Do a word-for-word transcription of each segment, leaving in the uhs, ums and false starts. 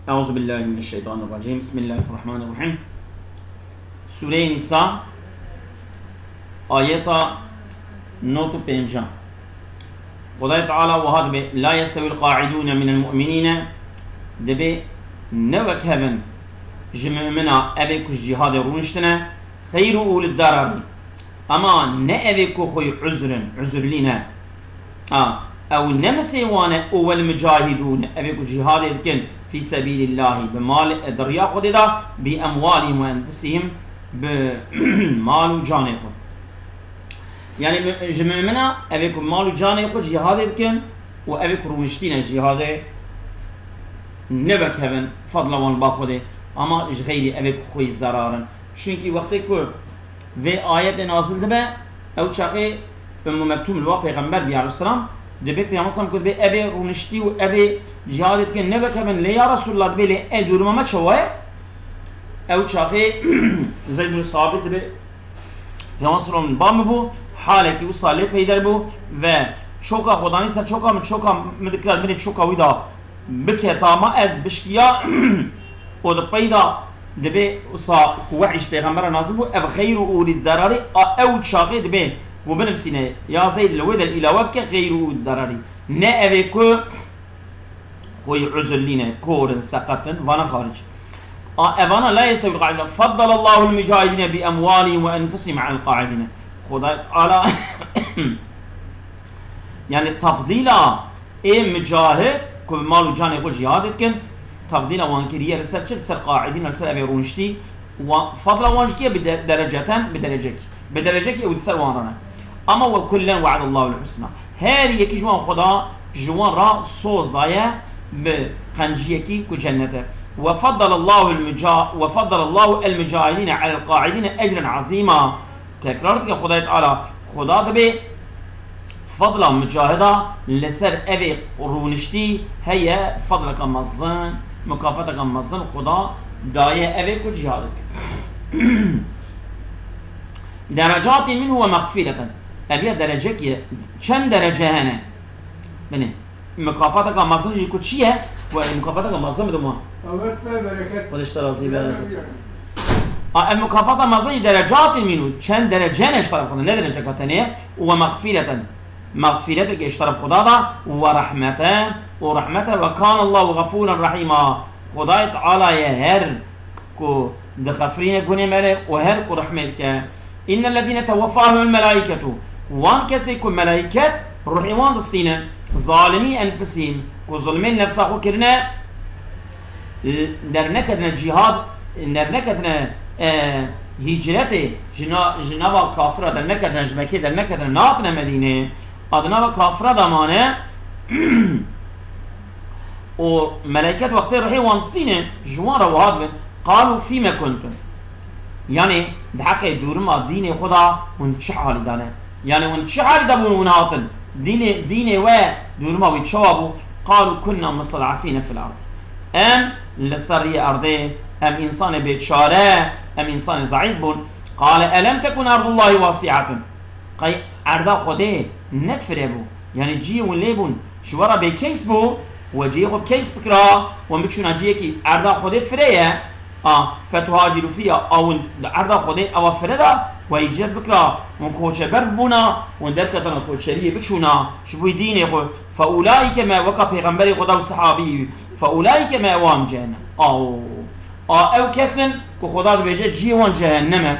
Euzu billahi mineşşeytanirracim. Bismillahirrahmanirrahim. Sûreyê Nîsa, ayeta nod û pênc. Xwedayê Teala wiha dibê, "La yestewîl qaidûne minel mu'minîne", dibê ne wek hev in ji mumina evê ku ji cîhadê rûniştine, xeyr û ulid dararî. Ema ne evê ku xwî uzr in, uzurlî ne. A, ew ne misê wan e û wel mucahidûn, evê ku cîhadê dikin fî sebîlîllahî, bi mal, di riya Xwedê de, bi emwalihim we enfusihim, bi mal û canê xwe. Yani mü-, ji mumina evê ku mal û canê xwe cîhadê dikin û evê ku rûniştîne cîhadê, ne wek hev in fadla wan ba Xwedê, ama ji xeyrî evê ku xwî zerar in. Çunkî wextê ku vê ayetê nazil dibe, ew çaxê Ummu Mektûm li wa pêxember bî aleyhisselam, dibê pêxember sallam ku dibê evê rûniştî û evê cîhadê dikin ne wek hev in, lê ya Resulullah dibê lê ev dûrima me çawa ye? Ew çaxê Zeyd bin Sabit dibê pêxember sallam ba min bû, halekî wisa lê peyder bû ve çoka xwedanî ser çoka min, çoka min dikira binê çoka wî da bike, tama ez bişkiya û di peyda dibê wisa ku wehy ji pêxembera nazil bû, ev xeyr û ulî derarî a ew çaxê dibê ku binivsîne ya Zeyd li wê de îlawe bike xeyr û ulî derarî. Ne evê ku xwî uzurlî ne, kor in, seqet in, vana xaric. A evana la yestewîl qaidûne, faddalallahu l-mucahidîne bi emwalihim ve enfusihim alel qaidîne. Xwedayê Teala yani tefdîla ê mucahid ku bi mal û canê xwe cîhadê dikin, tefdîla wan kiriye li ser çi? Li ser qaidîn, li ser evê rûniştî. Wa-, fadla wan ji kê? Bi de-, dereceten, bi derecekî. Bi derecekî ew di ser wan re ne. Ama we kullen we'adallahu l-husna. Her yekî ji wan Xweda ji wan re soz daye bi qenciyekî ku cennet e. Ve faddalallahu l-muca-, ve faddalallahu el-mucahidîne alel qaidîne ecren azîma. Tekrar dike Xwedayê Teala, Xweda dibê fadla mucahida li ser evê rûniştî heye, fadleka mezin, mukafateka mezin Xweda daye evê ku cîhad dikin. Derecatî minhu ve mexfîreten. Ev ya derecekî ye. Çend derece hene? Binê. Mukafateka mezin jî ku çi ye? Ku ez mukafateka mezin bidim wan. Davet ve bereket. Xwedê ji te razî be. Bereket. A, ev mukafata mezin jî derecatî mînû. Çend derece ne ji teref Xwedê, ne dereceka tenê ye. Û ve mexfîreten. Mexfîretekê ji teref Xweda da. Û ve rehmeten. Û rehmete. Ve kânallahu xefûren rehîma. Xwedayê Teala ye her ku dixefirîne gunê me re û her ku rehmê dike. Înnellezîne teweffahumul melâiketu, wan kesê ku melaiket ruhê wan distîne, zalimî enfusihim, ku zulmên nefsa xwe kirine, derneketine cîhad, derneketine, e, hîcretê, ji na-, ji nava kafira derneketine, ji Mekkê derneketine, nehatine Medînê, a di nava kafira de mane, û melaiket wextê rihê wan distîne, ji wan re wiha dibin, "Qalû fîme kuntum?" Yanî, di heqê dûrima dînê xwe de hûn çi halî de ne? Yanî, hûn çi halî de bûn hûn hatin? Dînê, dînê we dûrima wî çawa bû? "Qalû kunna musted'afîne fil ard." Em li ser riyê erdê, em însanê bêçare, em însanê zeîf bûn. "Qale elem tekun ardullahi wasi'aten." Qey erda Xwedê ne fire bû? Yanî cihê hûn lê bûn ji we re bêkeys bû, we cihê xwe bi keys bikira, we biçûna cihekî erda Xwedê fire ye. A, fetuhaciru fîha, a hûn di erda Xwedê ewa fire de, we hîcret bikira, hûn koçeber bibûna, hûn derketina koçeriyê biçûna, ji bo dînê xwe. Fe ulaîke me, weka pêxemberê Xweda û sehabî, fe ulaîke me'wahum cehennem. Aw. A ew kes in ku Xweda dibêje cihê wan cehennem e.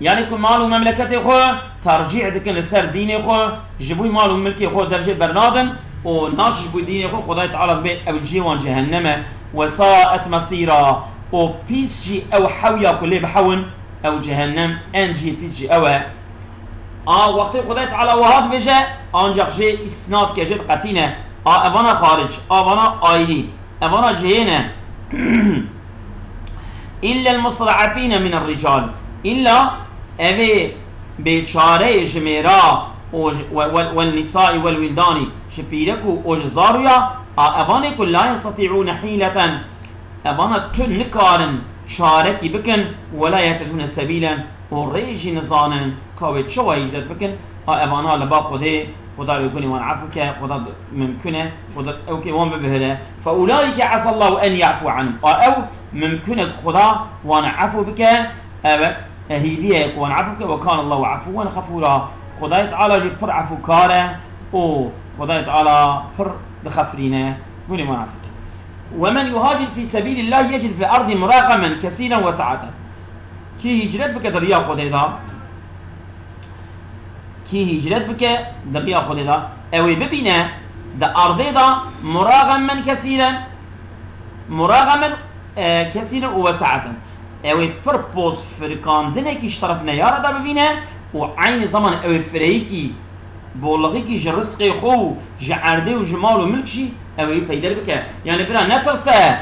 Yanî ku mal û memleketê xwe tercîh dikin li ser dînê xwe, ji bo mal û milkê xwe dev jê bernadin û naçin ji bo dînê xwe, Xwedayê Teala dibê ew cihê wan cehennem e. Ve saet mesîra, û pîs jî ew hewya ku lê bihewin, ew cehennem, en cihê pîs jî ew e. A wextê Xwedayê Teala wiha dibêje, ancaq jê îsna dike, jê diqetîne. A evana xaric, a vana ayrî. Evana cihê ne. Îllel musted'afîne miner rical. Îlla evê bêçareyê ji mêra û ji, we, we, wel nisai wel wildanî, ji pîrek û, û ji zaroya, a evanê ku la yestetî'ûne hîleten, evana tu nikarin çarekî bikin, we la yehtedûne sebîlen, û rê jî nizanin ka wê çawa hîcret bikin, A evana li ba Xwedê, Xweda wê gunê wan efû ke, Xweda mimkun e, Xweda ew kê wan bibihire. Fe ulaîke esallahu en ya'fu anhum. A ew mimkun e ku Xweda wan efû bike, ev e hîviye ku wan efû bike, ve kana Allahu efuwen xefûra. Xwedayê Teala jî pir efûkar e û Xwedayê Teala pir dixefirîne, gunê wan efû bike. Ve men yuhacir fî sebîlillah yecid fil ardi muragamen kesîren ve se'aten. Kî hîcret bike di riya Xwedê de, kî hîcret bike di riya Xwedê de, ew ê bibîne di erdê de muragamen kesîren, muragamen, e, kesîren û wesaeten. Ew ê pir poz firikandinekî ji teref neyara de bibîne û eynî zeman ew ê fireyikî, bolixîkî ji rizqê xwe û ji erdê û ji mal û milk jî ew ê peyder bike. Yanî bira netirse,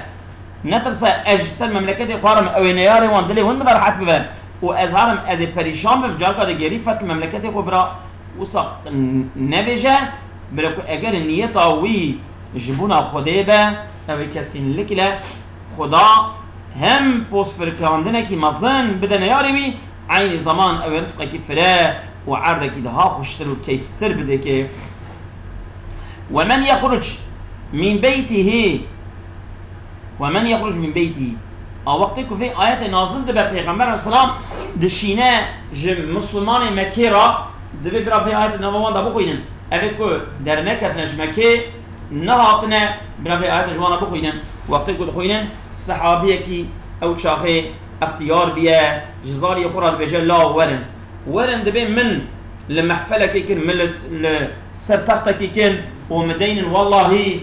netirse ez ji ser memleketê xwe herim, ew ê neyarê wan dilê hûn min de rehet bibe û ez herim, ez ê perîşan bim, carka digêrî fetl memleketê xwe bira wisa n-, nebêje, bila ku eger niyeta wî ji bona Xwedê be, ew ê kesînlik le Xweda hem pozfirkandinekî mezin bide neyarê wî, eynî zeman ew ê rizqekî fire û erdekî daha xweştir û keystir bidê kê. Ve men yexruc min beytihî Ve men yexruc min beytî. A wextê ku vê ayetê nazil dibe, Pêxember aleyhisselam dişîne ji Mislimanê Mekkê re, divê bira vê ayetê nava wan de bixwînin. Ev ê ku derneketine ji Mekkê, nehatine bira vê ayetê ji wan re bixwînin. Wextê ku dixwînin, sehabiyekî ew çaxê extiyar biye, ji zariyê xwe re dibêje, law werin. Werin, dibê min li mehfelekê kin, min li, li ser textekî kin û min deynin, wellahî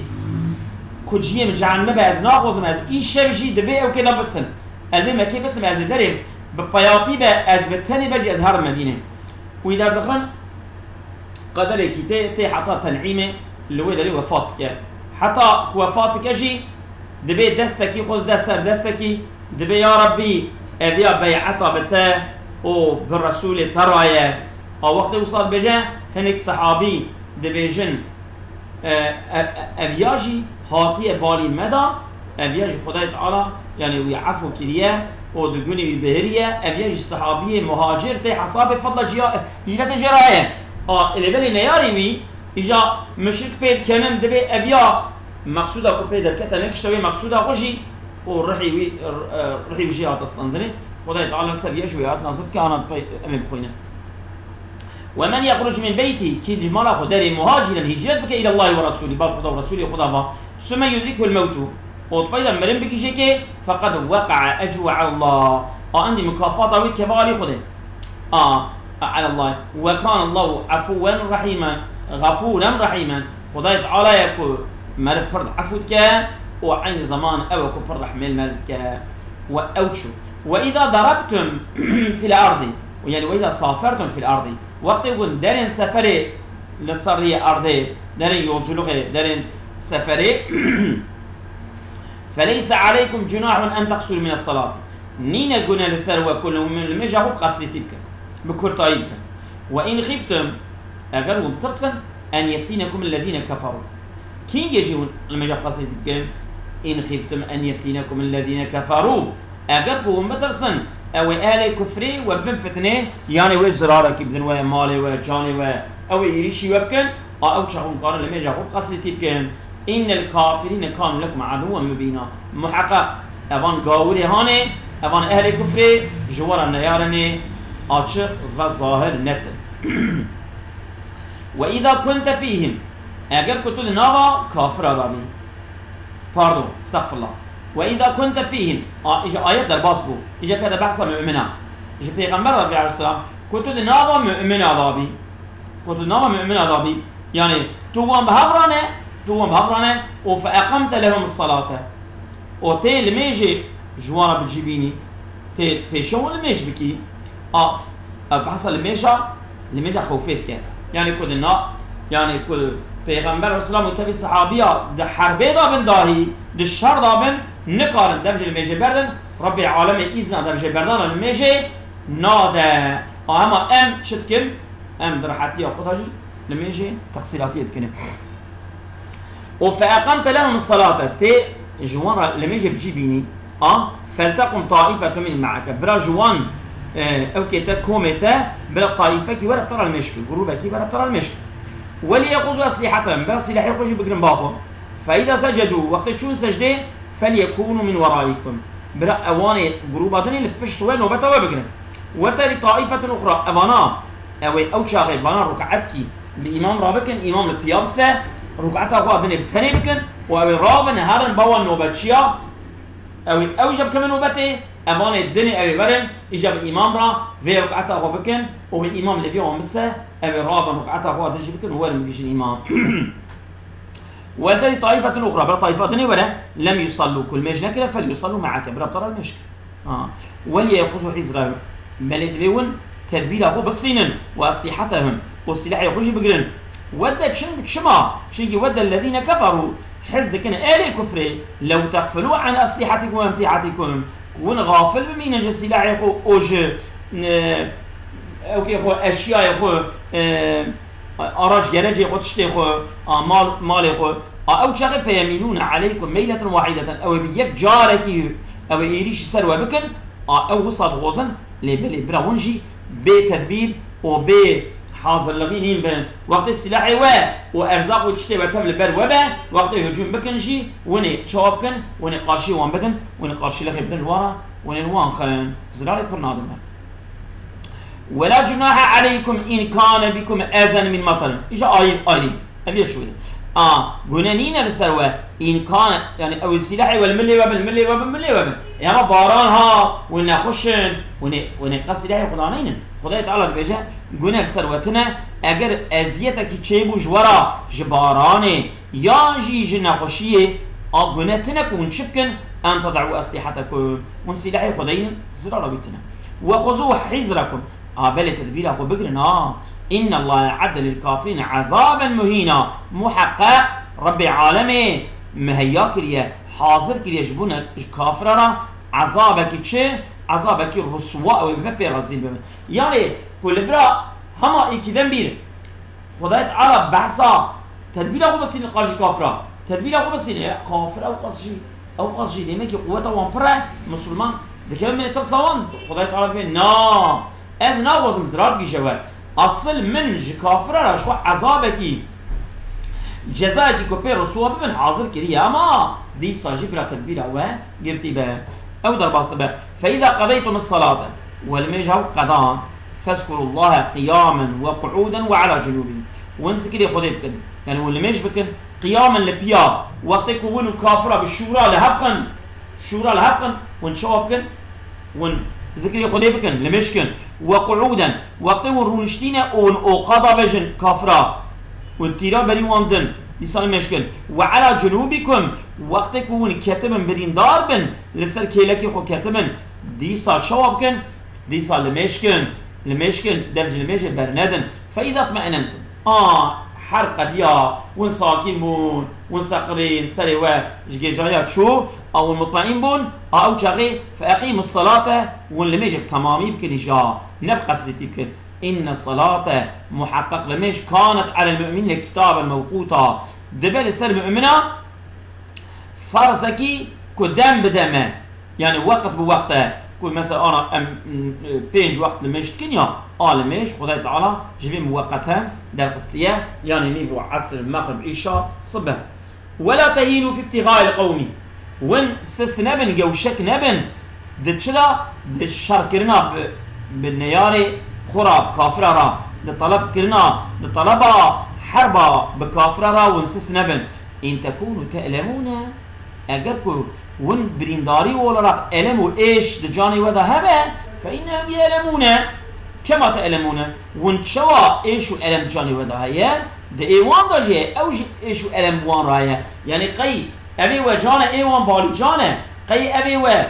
ku cihê min cehennem be, ez naxwazim, ez îşev jî divê ew kê de bisim. Ez vê Mekê bisim, ez ê derê bi peyatî be, ez bi tenê be jî ez herim Medînê. Wî derdixin, qederekî tê, tê heta Ten'îmê li wê derê wefat dike. Heta ku wefat dike jî, dibê destekî xwe dide ser destekî, dibê, ya Rebbî, eviya bey'eta bi te û bi Resûlê te re ye. A wextê wisa dibêje, hinek sehabî dibêjin, e, e, e, eviya jî hatiye balî me da, eviya jî Xwedayê Teala, yanî wî efû kiriye û di gunî wî bihiriye, eviya jî sehabiyê muhacir tê hesabê fedla ciya-, hîcretê jê re heye. A, lê belê neyarê wî, îja muşrik pê dikenin, dibê eviya mexsûda ku pê derkete, nekişte wê mexsûda xwe jî û rihî wî, e, rihî wî jê hate stendinê. Xwedayê Teala li ser viya jî wê hat nazil bike, ana pey-, em ê bixwînin. Ve men yexruc min beyti, kî ji mala xwe derê muhaciren hîcret bike îlallahî ve resûlî, bar Xweda û Resûlê Xweda va, sume yudrikul mewtu, û di pey de mirin bigihîje kê, feqed weqa'a ecru alallah, a endî mukafata wî dikeve alî Xwedê. A, alallah. Ve kanallahu efuwen rehîmen, xefûren rehîmen. Xwedayê Teala ye ku meriv pir efû dike û eynî zeman ew e ku pir rehmê li meriv dike. Ve ew çû. Ve îza darabtum fil erdî. Yanî ve îza safertum fil erdî. Wextê hûn derên seferê li ser riyê erdê, derên yolculuxê, derên seferê, feleyse aleykum cunahun en teqsuru mine salati. Nîne gune li ser we ku li, li mêja xwe bi qesrîtî bikin, bi kurtayî bikin. Ve in xîftum, eger hûn bitirsin, en yeftînekum ellezîne keferû. Kîngê jî hûn li mêja qesrîtî bikin? In xîftum en yeftînekum ellezîne keferû. Eger ku hûn bitirsin, ew ê ehlê kufrê we bibin fitnê, yanê wê zirarekî bidin we, malê we, canê we, ew ê êrîşî we bikin, a ew çax hûn karin li mêja xwe bi qesrîtî bikin. Înnel kafirîne kanu lekum aduwen mubîna. Muheqeq, evan gawirê hanê, evan ehlê kufrê ji we re neyarinê açiq ve zahir netin. Ve îza kunte fîhim, eger ku tu di nava kafira de bî. Pardon, estexfirullah. Ve îza kunte fîhim, a, îja ayet derbas bû. Îja kete behsa mumina. Ji Pêxember re aleyhisselam, ku tu di nava mumina de bî. Ku tu nava mumina de bî. Yanî tu wan bi hev rane, tu wan bi hev rane, û fe eqamte lehum salate. Û tê limêjê ji wan re bi cî bînî, tê pêşiya wan limêj bikî. A, ev behsa limêja, limêja xewfê dike. Yanî ku di na, yanî ku Pêxember aleyhisselam û tevî sehabiya di herbê de bin dahî, di şer de bin, nikarin dev ji limêjê berdin, Rebbê alemê îzna dev jê berdana limêjê nade. A, hema em çi dikin? Em di rehetiya xwe de jî limêjê texsîlatiyê dikin. Û fe eqamte lehum salate, tê ji wan re limêjê bi cî bînî, a, feltequm taifetun min me'ake, bira ji wan e, ew kê te komê te, bira taîfekî were tera li mêj kir, grûbekî were tera li mêj kir. Weliyexuzu eslîhetehum, bira sîlehê xwe jî bigirin ba xwe. Feîza secedû, wextê çûn secdê, felyekûnû min weraikum. Bira ewanê grûba din ê li pişt we nobeta we bigirin. Welteri taîfetun uxra, evana, ew ê ew çaxê vana ruk'etkî li îmam ra bikin, îmam li piya bise, ruk'eta xwe dinê bi tenê bikin û ew ê rabin herin ba wan nobetçiya, ew ê ew jî bikeve nobetê, evanê dinê ew ê werin, îja bi îmam ra vê ruk'eta xwe bikin û wê îmam li vê wan bise, ew ê rabin ruk'eta xwe din jî bikin û werin bigihîjin îmam. Welteri taîfetun uxra, bira taîfa dinê were, lem yusallû, ku li mêj nekire, fel yusallû me'eke, bira bi te re li mêj kir. Ha. Weliyexuzu hizrehum, belê divê win tedbîra xwe bistînin, we eslîhetehum, û sîlehê xwe jî bigirin. Wedde çim-, çima? Çimkî wedde lezîne keferû, hez dikin ehlê kufrê, lew texfilû an eslîhetikum we emtîatikum, ku win xafil bimînin ji sîlehê xwe û ji, e, ewkê xwe, eşyayê xwe, e, a, araç gerecê xwe, tiştê xwe, a, mal, malê xwe, a, ew çaxê feyemîlûne aleykum meyleten wahîdeten, ew ê bi yek carekî, ew ê êrîşî ser we bikin, a, ew wisa dixwazin, lê belê bira hûn jî bê tedbîr û bê hazirlixî nîn bin. Wextê sîlehê we û erzaq û tiştê we tev li ber we be, wextê hicûm bikin jî, hûn ê çawa bikin, hûn ê qarşî wan bidin, hûn ê qarşîlixê bidin ji wan re, hûn ê li wan xin. Zirarê pir nadin be. Wela cunahe aleykum in kane bikum ezen min matarin. Îja ayîn, ayrî. Ev yê şûdin. A, gune nîne li ser we. In kane, yani ew sîlehê we li min lê we bin, li min lê we bin, li min lê we bin. E ama baran ha, hûn nexweş in, hûn ê, hûn ê qe sîlehê Xuda neynin. Xudayê Teala dibêje, gune li ser we tine, eger eziyetekî çêbû ji we re, ji baranê, yan jî ji nexweşiyê, a gune tine ku hûn çi bikin, en ted'u eslîhetekum. Hûn sîlehê xwe deynin, zirara wî tine. Ve xuzu hizrekum. A belê tedbîra xwe bigirin, a. Innallaha e'edde lil kafirîne ezaben muhîna. Muheqeq Rebbê alemê muheyya kiriye, hazir kiriye ji bo ne, ji kafira re ezabekî çi? Ezabekî ruswa, ew ê bibe pê re zîl bibin. Yanî ku li vira hema îkî dem bîr Xwedayê Teala behsa tedbîra xwe bistîne qarşî kafira. Tedbîra xwe bistîne. Ya kafir ew qas jî, ew qas jî demekî quweta wan pir e, misilman dikeve binê tirsa wan. Xwedayê Teala dibê, na, ez naxwazim zirar bigihîje we. Asil min ji kafira re ji xwe ezabekî, cezayekî ku pê riswa bibin hazir kiriye, ama dîsa jî bira tedbîra we girtî be. Ew derbas dibe. Fe îza qedeytumis salate. We li mêj hew qedan. Fezkurullahe qiyamen ve qu'uden ve ala cunubihim. Win zikrê Xwedê bikin. Yani win li mêj bikin. Qiyamen li piya. Wextê ku win û kafira bi şûra li hev xin. Şûra li hev xin. Win çawa bikin? Win zikrê Xwedê bikin. Li mêj kin. Ve qu'uden. Wextê win rûniştîne û win oqa davêjin kafira. Win tîra berî wan din. Dîsa li mêj kin. Ve ala cunubikum. Wextê ku win ketibin birîndar bin. Li ser kêlekê xwe ketibin. Dîsa çawa bikin? Dîsa limêj kin, limêj kin, dev ji limêjê bernedin. Fe îza tme'nentum. A, her qediya, win sakîn bûn, win seqirîn, serê we ji gêjahiya çû, a win mutmeîn bûn, a ew çaxê fe eqîmus salate, win limêjê bi temamî bikin îja, ne bi qesdîtî bikin. Inne salate, muheqeq limêj, kanet alel mu'minîne kitaben mewqûta. Dibe li ser mu'mina ferzekî ku dem bi dem e. Yani wext bi wext e ku mesela ana em, m, pênc wext limêj dikin ya, a limêj Xwedayê Teala ji vê muweqete derxistiye, yani nîv û esr, mexrib, îşa, sibeh. Wela tehînû fî îbtîxail qewmî. Win sist nebin, gewşek nebin. Di çi de? Di şerkirina bi, bi neyarê xwe ra, bi kafira ra. Di telebkirina, di teleba herba bi kafira ra win sist nebin. In tekûnû te'lemûne. Eger ku win birîndarî olarak elem û êş di canê we de hebe, fe innehum ye'lemûne kema te'lemûne. Win çawa êş û elem di canê we de heye? Di êwan de jî heye, ew jî êş û elem bi wan re heye. Yanî qey evê we can e, ê wan balî can e. Qey evê we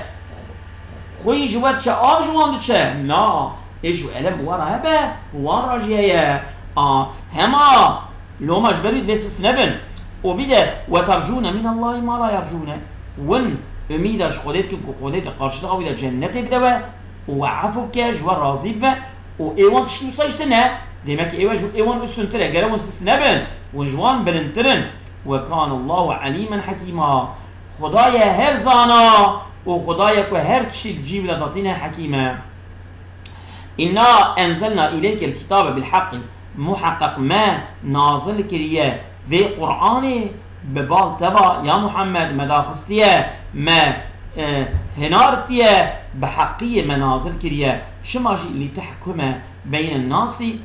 xwîn ji we diçe, av ji wan diçe? Na. Êş û elem bi wan re hebe, bi wan re jî heye. A, hema Loma ji ber wî divê sist nebin. Û bî de, "Ve tercûne minallahî ma la yercûne." Win umîda ji Xwedê dikin ku Xwedê di qarşilixa wî de cennetê bide we û we efû bike, ji we razî bibe û ê wan tişkî wisa jî tune. Demek ki ê we ji ê wan ustûntir e. Gere win sist nebin. Win ji wan bilindtir in. "Ve kânallâhu alîmen hekîmâ." Xwedayê her zana û Xwedayê ku her tiştî di cî wî de datîne hekîm e. Inna enzelna ileykel kitabe bil haqqi. Muheqeq me nazil kiriye vê Qur'anê bi bal te va, ya Muhammed, me daxistiye, me, e, hinartiye, bi heqiyê me nazil kiriye. Çima jî lîtehkume beynen nasi,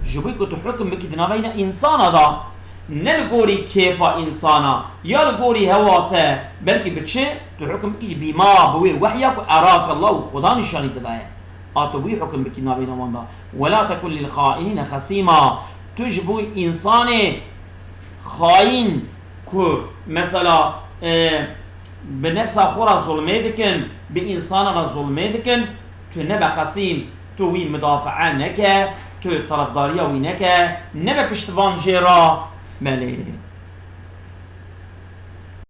ji bo ku tu hukm bikî di navbeyna însana da, ne li gorî kêfa însana, ya li gorî hewa te, belkî bi çi tu hukm bikî jî bîma bi wê wehya ku eraka Allah û Xuda nîşanî te daye. A tu wî hukm bikî navbeyna wan da. Wela tekun lil xainîne xesîma. Tu ji bo însanê xayîn ku mesela, e, bi nefsa xwe re zulmê dikin, bi însana re zulmê dikin, tu nebe xesîm, tu wî mudafaa neke, tu terefdariya wî neke, nebe piştivan jê re. Belê.